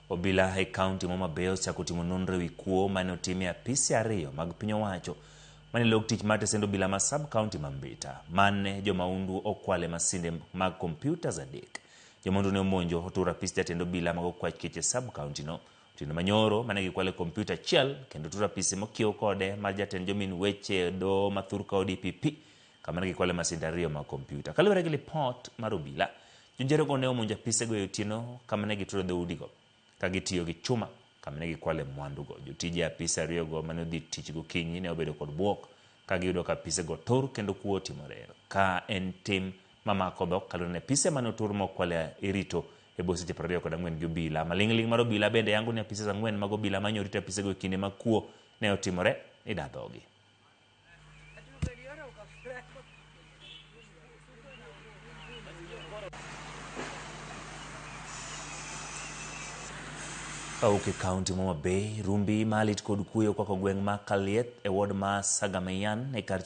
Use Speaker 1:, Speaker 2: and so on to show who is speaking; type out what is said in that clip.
Speaker 1: Obila e kaunti ma Homa Bay osechako timo nonro ewi kuo mane otim e apise ariyo mag piny owacho mane lok tich mar tesend obila ma sub kaunti ma Mbita mane jomaundu okwale masinde mag kompyutas adek. Jomaundu ne omonjo oturo apis jatend obila mag okwach kech e sub kaunti no otieno manyoro mane gikwale kompyuta achiel kendo oturo apise mokiew kode mar jatend jomin weche doho ma thurka ODPP kama ne gikwale masinde ariyo mag kompyuta. Kaluwore gi lipot mar obila, jonjerego ne omonjo apisego e otieno kama ne gituro dhoudigo ka gitiyo gi chuma kama ne gikwale mwandugo. Jotije apise ariyogo mane odhi tich gokinyi ne obedo kod bwok ka giyudo ka apisego otur kendo kuo otimore ka en tim mamako dhok kaluwore ni apise mane otur mokwale irito e bwo seche 24 gi obila. Maling'ling' mar obila bende yango ni apises ang'wen mag obila manyo rito apisego e kinde ma kuo ne otimore ni dhogi. Kawuok e kaunti ma Homa Bay, rumbi malit kod kuyo okwako gweng' ma Kalieth e ward ma Sagamayan e kar